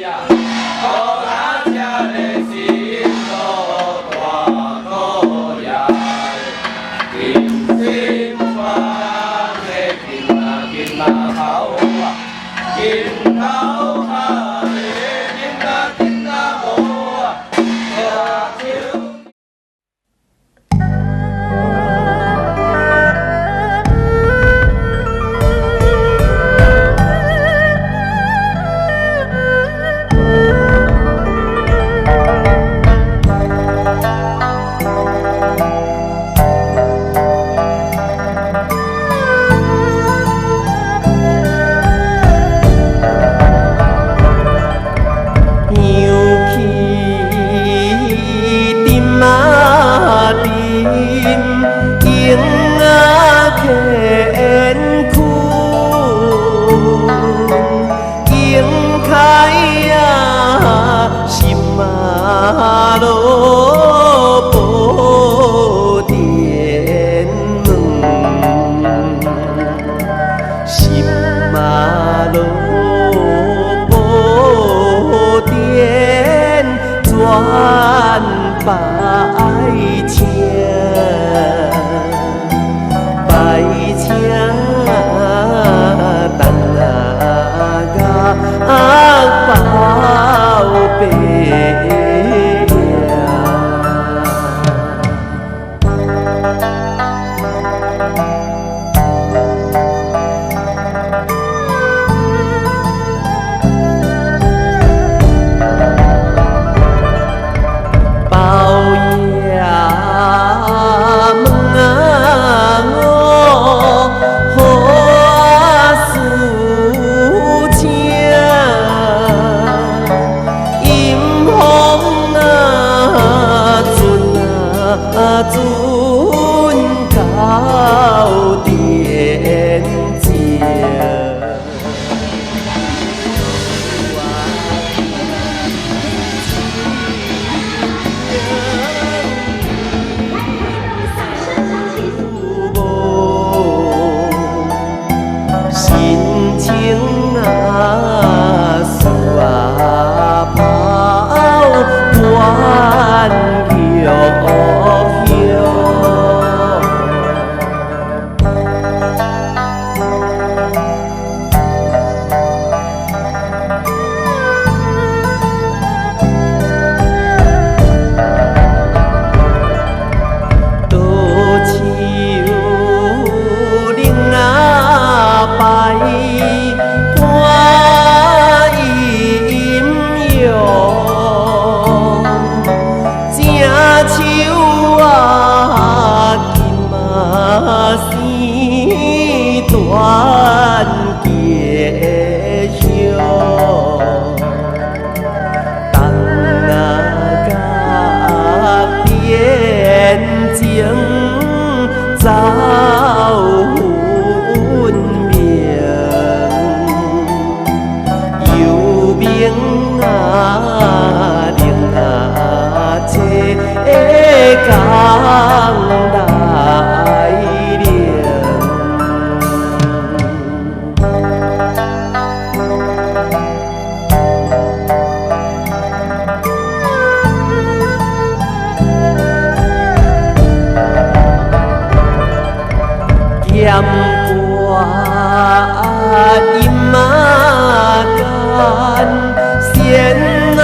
咱這的心路大孤雁，金心窗的金啊金啊頭啊，金頭殼的金啊金啊無啊，手。 想起沉啊沉，永啊乾坤，永開啊心啊落寶殿門，心啊落寶殿轉拜請，拜請等啊甲報白。包爺問啊我何事情？陰風啊陣啊陣到天井。心情啊，思啊抛，悬玉香。倒树林啊拜观音像，正树啊金啊生团结香。东啊甲天情走分明，幽冥啊灵啊这工来临。剑挂阴啊间，仙啊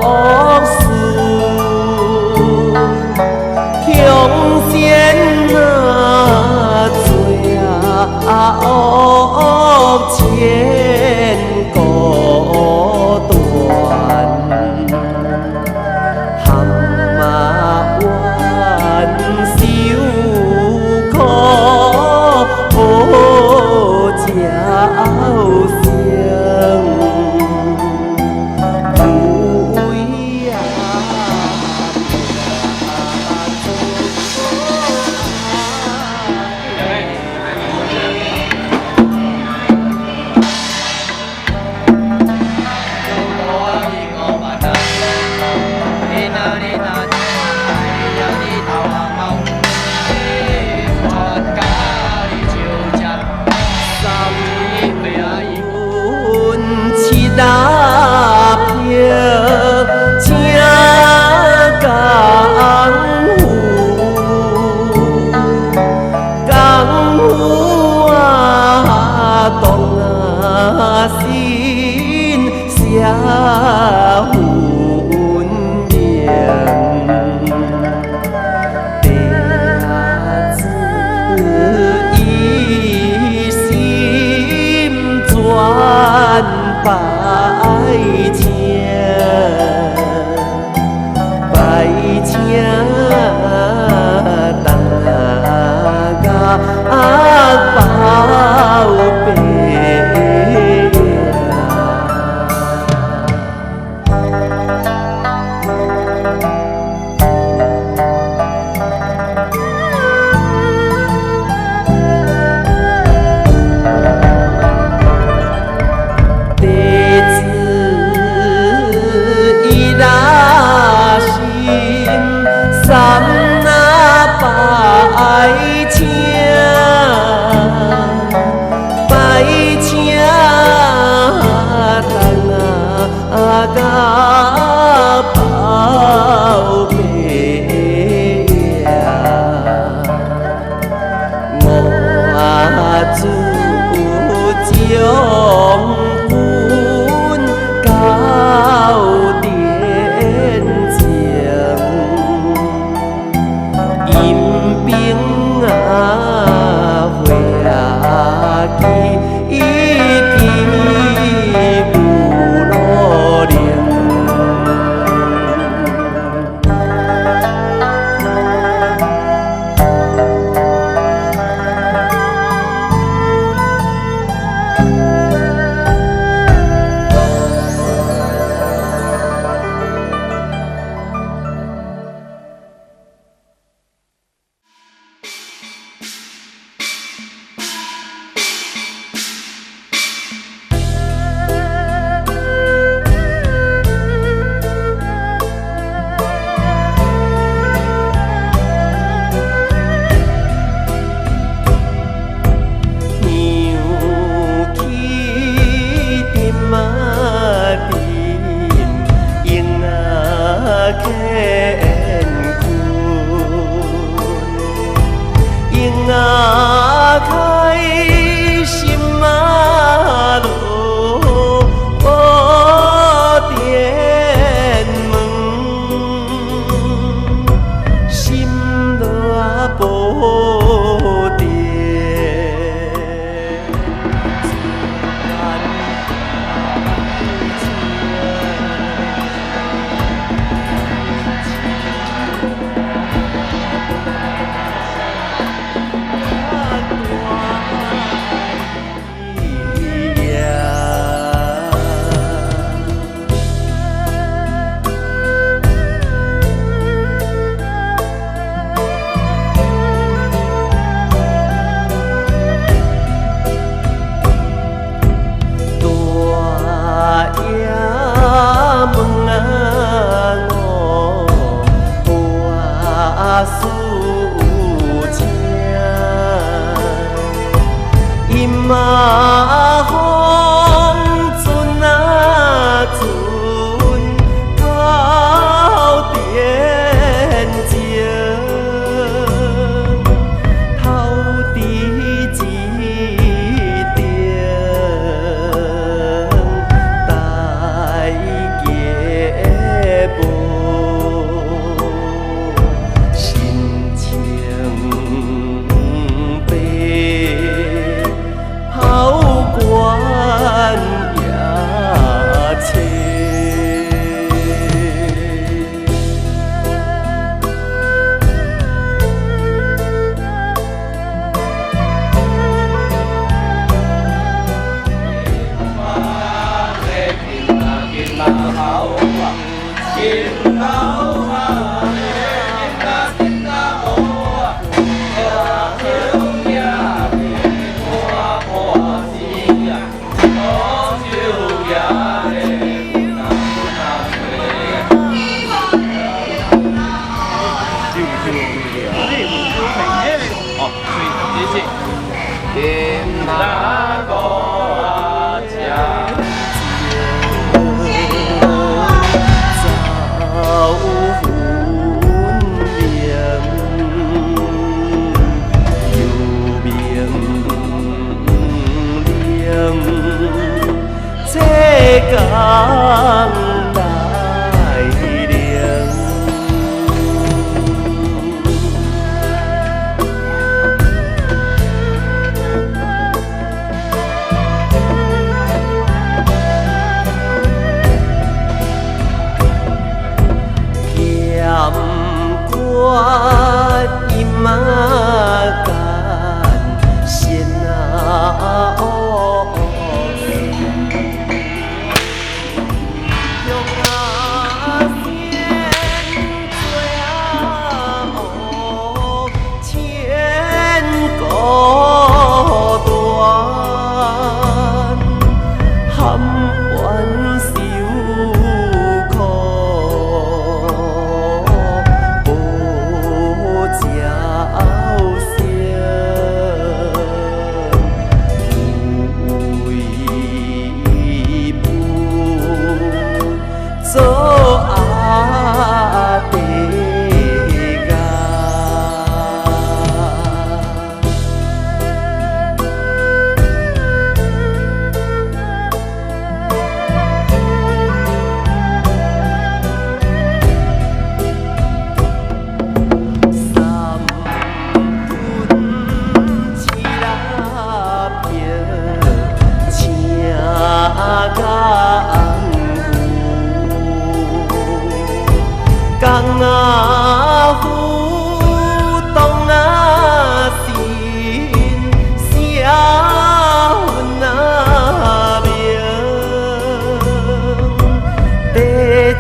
恶事，雄仙啊罪啊恶千古断，含啊冤受苦无照生。分明。弟子一心专拜请，拜请大家包庇。弟子伊若心三那拜请，拜请大家包庇。我主将军到殿前，引兵啊回去去无路岭。想起沉啊沉，永啊乾坤，永啊开心啊落天门，心落宝殿。大爷问啊我，我事情，伊嘛风阵啊阵到殿前，头伫一顶大家无心情白，抛关也切。走。工來靈。劍關音啊間，仙啊哦，用啊仙做啊哦，千古断，含冤受苦，無招聲，有為不做阿弟甲。三吞一粒票，請工夫，工啊夫當啊神，寫阮啊名，弟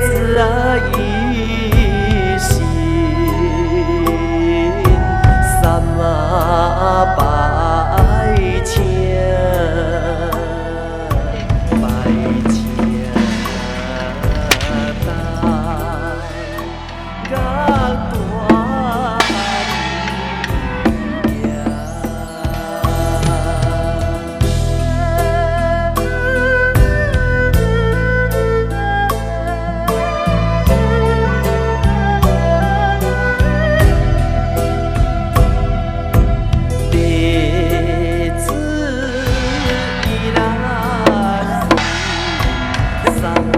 子啊一心，三啊拜請，拜請大甲大。弟子伊拉三拜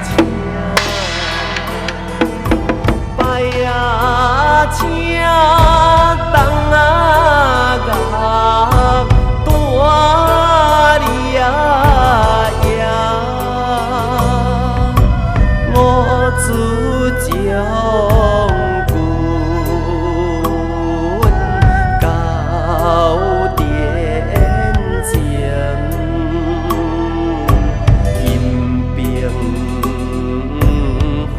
請，拜啊請，東啊甲大你啊爺，我主將軍到殿前，引兵回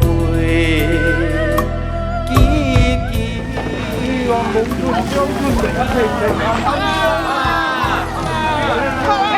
记记。希望盟軍將軍平平安安。